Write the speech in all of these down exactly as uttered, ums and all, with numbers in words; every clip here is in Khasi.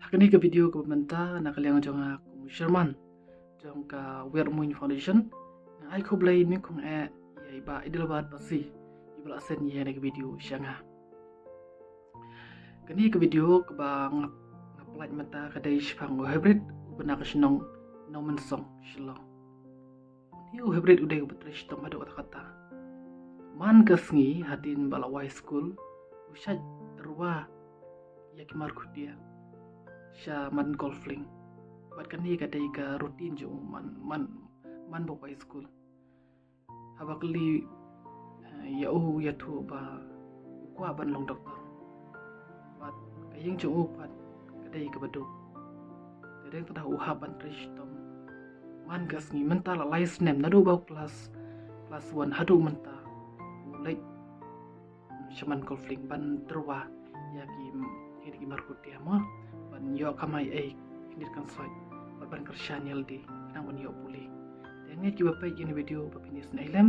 Kane ka video kaba mynta na ka liang jong nga kum u chairman jong ka Wiar Muin Foundation. Nga ai khublei nyngkong eh ïa i Bah Adelbert Bassi iba la send ïa kane ka video sha nga. Kane ka video kaba nga, nga pynlait mynta ka dei shaphang u Hybrid uba na ka shnong Nongmynsong, Shillong. Une u Hybrid u dei uba trei shitom haduh katta katta. Man ka sngi hadien ba la wai skul u shait rwai ïa ki markhutia sha man golf link. Bad kane ka dei ka routine jong u man, man, man ba wai skul. Haba kylli, eh, ïa u ïathuh ba u kwah ban long doktor. Bad ka ïing jong u pat ka dei kaba duk. Te dang tang u hap ban trei shitom. Man ka sngi mynta la lai snem naduh ba u klas, klas one haduh mynta u leit sha man golf link ban rwai ïa ki, ïa ki markhutia mo, ban ïoh kamai ei khyndiat khynsoit bad ban kyrshan ïalade khnang ban ïoh pule. Te ngeit kiba peit ïa kane ka video ba phin ïasngewlem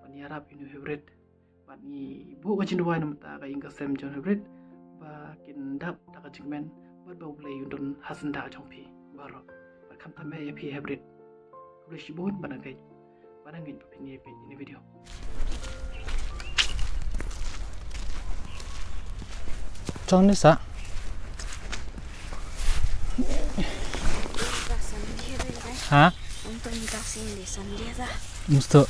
ban ïarap ïa une u Hybrid. Bad ngi buh ka jingduwai na bynta ka ïing ka sem jong u Hybrid ba kin dap da ka jingkmen bad ba U Blei un don ha syndah jong phi baroh. Bad khamtam eh ïa phi Hybrid. Khublei shibun bad ngi, bad ngi ba phin ïa peit ïa kane ka video. Chong ni sa. Ha? Untuk minta sing di Sunday dah. Mesti.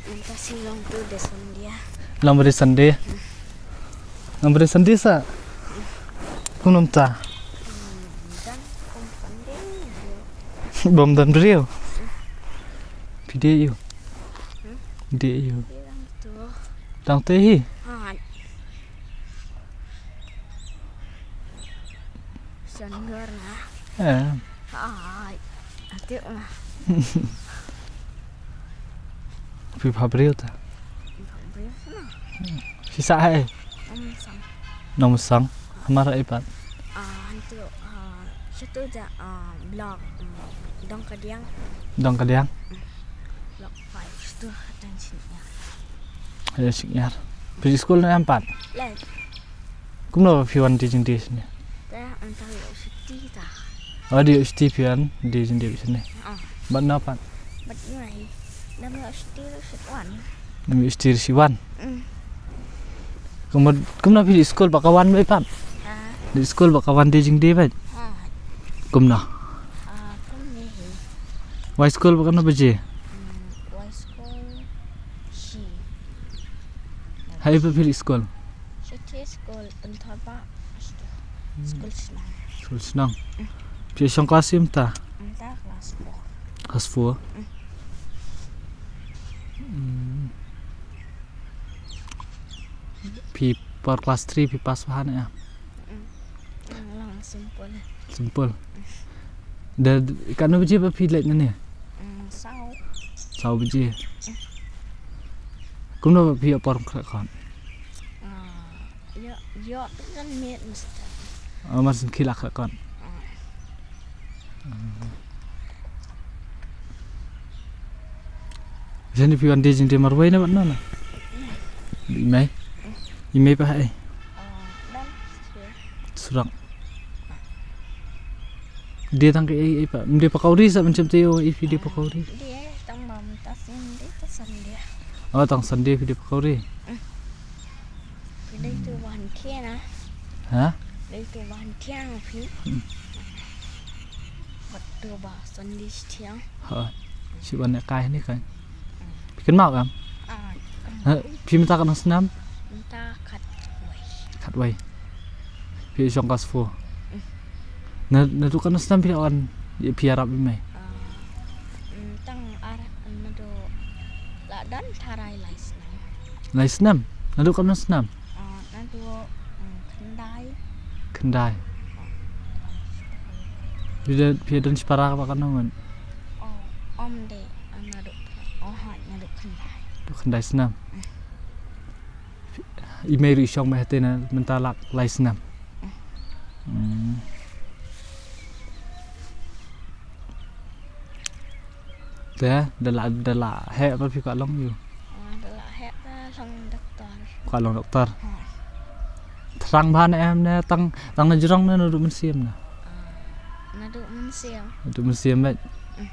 Minta sing long tu di Sunday. Long beri Sunday. Long beri Sunday sa. Kum nom ta. Dan kum Sunday. Bom dan beriu. Pide yu. Pide yu. Dang tu. Dang tu hi. Ha. Senior na. Eh. Ai. Ati na. Phi pha briew ta. Pha briew na. Phi sah hai. Nongmynsong. Nongmynsong. Hamar ai pat. Ah, antu, ah, satu ja, ah, block, mm, Dongkadiang. Dongkadiang. Block five tu atan sini ya. Atan sini ya. Phi school na em pat. Leh. Kumno phi wan die jingdie shane? Te ynda ïoh shuti ta. Oh, da ïoh shuti phi wan die jingdie shane. Oh. Bad na pat? Bad ngi. Ynda ïoh shuti ruh shu wan. Ynda ïoh shuti ruh shu wan. Mm. Kumno, kumno phi leit skul ba ka wan beit pat? Ah. Leit skul ba ka wan die jingdie beit? Ah. Kumno? Ah, kumne hi. Wai skul ba katno baje? Mm, wai skul shi. Haei ba phi leit skul? Shuti skul pynthor ba. Skul shnong. Skul shnong. Mm. Phi shong klas shi mynta? Mynta klas four. Klas four. Mm. Mm. Phi por klas three phi pass bha ne em? Mm. Mm, long simple. Simple. Da, katno baje ba phi leit nangne? Mm, saw. Saw baje. Mm. Kumno ba phi ïoh por khreh kot? Ah, ïoh, ïoh kan miet mesti. Oh, mar shen khie la khreh kot. Ah. Jani phi wan die jingdie marwei ne bad nona? I mei? I mei pa hai? Surang. Die tang ki ei, ei pa. Mdie pakhauri sa, mynshem te ïoh i phi die pakhauri. Die tang ba mynta Sunday, ta Sunday. Oh, tang Sunday phi die pakhauri. Phi dei tu wan thiang na. Ha? Dei tu wan thiang phi. Hmm. Wat tu ba Sunday thiang. Ha. Shi wan ne kai ne kai. Hmm. Phi kynmaw em? Ah, kynmaw. Ha, phi mynta katno snem? Mynta khatwei. Khatwei. Phi shong klas four. Mm. Na, naduh katno snem phi la wan, phi ïarap i mei? Ah, mm, tang ar, naduh la don tharai lai snem. Lai snem? Naduh katno snem? Ah, naduh, mm, khyndai. Khyndai. Phi don, phi don shipara kaba katno ngut? Oh, ym dei, naduh, oh, ha, naduh khyndai. Naduh khyndai snem. Mm. I mei ruh i shong mei hate na mynta la lai snem. Hmm. Te da la, da la heh ba phi kwah long ïa u? Ah, da la heh ba long doktor. Kwah long doktor. Ha. Thrang bha ne em ne tang, tang na jrong ne naduh mynsiem ne? Ah, Naduh mynsiem. Naduh mynsiem beit. Mm.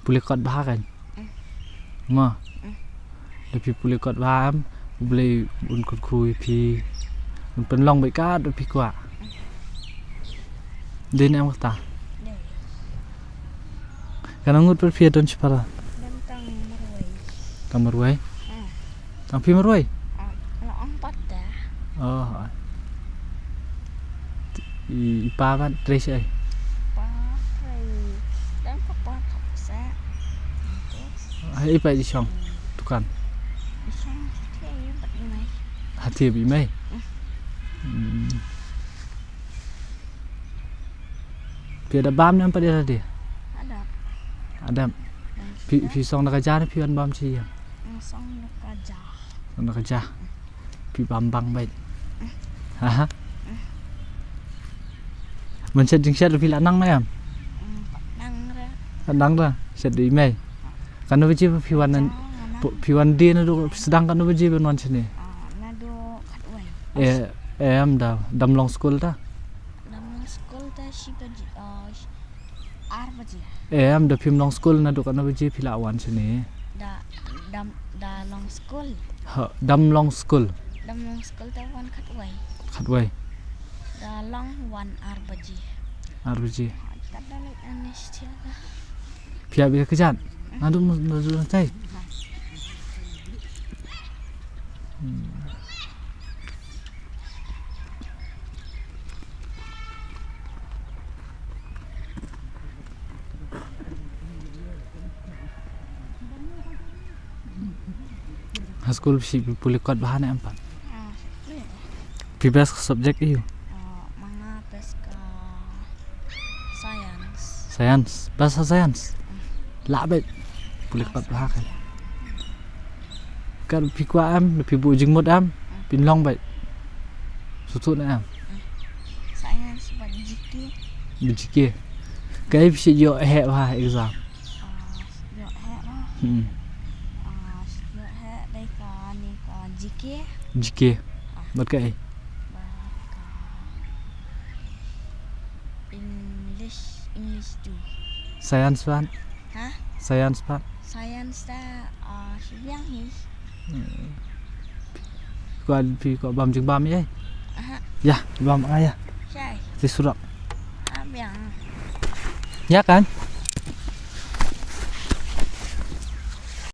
Pule kot bha kan? Mm. Mo. Mm. Da phi pule kot bha em, U Blei un kyrkhu ïa phi. Un pynlong beit katba phi kwah. Mm. Dei ne em kata? Dei. Katno ngut pat phi don shipara? Don tang marwei. Tang marwei? Ah. Tang phi marwei? Ah, la ong pat da. Oh. I, i pa pat trei shaei? Pa trei. Don pa pa thap sa. Haei pat i shong? Hmm. Dukan. I shong ha thied pat i mei. Ha thied pat i mei? Hmm. Hmm. Phi da bam ne em pat ïa lade? Adap. Adap. Phi, phi song da ka ja ne phi wan bam shi ïing? Song da ka ja. Song da ka ja. Phi bam bang beit. Ha ha. Mynshet jingshet phi la nang ne em? Nang re. Nang re. Shet da i mei. Katno baje phi wan, phi wan die naduh sdang katno baje ban wan shane? Ah, naduh khatwei. Eh, em da, dam long skul ta? Dam long skul ta shi baje, ah, shi, ar baje. Em da phim long skul naduh katno baje phi la wan shane? Da, dam, da long skul. Ha, dam long skul. Dam long skul ta wan khatwei. Khatwei. Da long wan ar baje. Ar baje. Ha, kat da leit ane shi thiang. Phi ïa bit kjat. Naduh, naduh nangtai. Hmm. Ha skul phi pule kot bha ne em pat? Ah, phi best subject aiu? Ah, ma nga best ka science. Science, best ha science. Mm. Lah beit. Pule kot bha ka. Kan phi kwah em, phi buh jingmut em, mm, pynlong beit. Sngewthuh ne em? Mm. Science bad G K. Bad G K. Kaei phi ïoh heh bha exam? Ah, ïoh heh bha. Hmm. Ah, ïoh heh dei kane ka G K. G K. Ah. Bad kaei? Bad ka English, English tu. Science pat? Ha? Science pat? Science ta, ah, shibang hi. Hmm. Kwah, phi kwah bam jingbam ïa? Aha. Ïa, bam nga ïa. Shai. Te surok. Ah, biang. Ïa kan?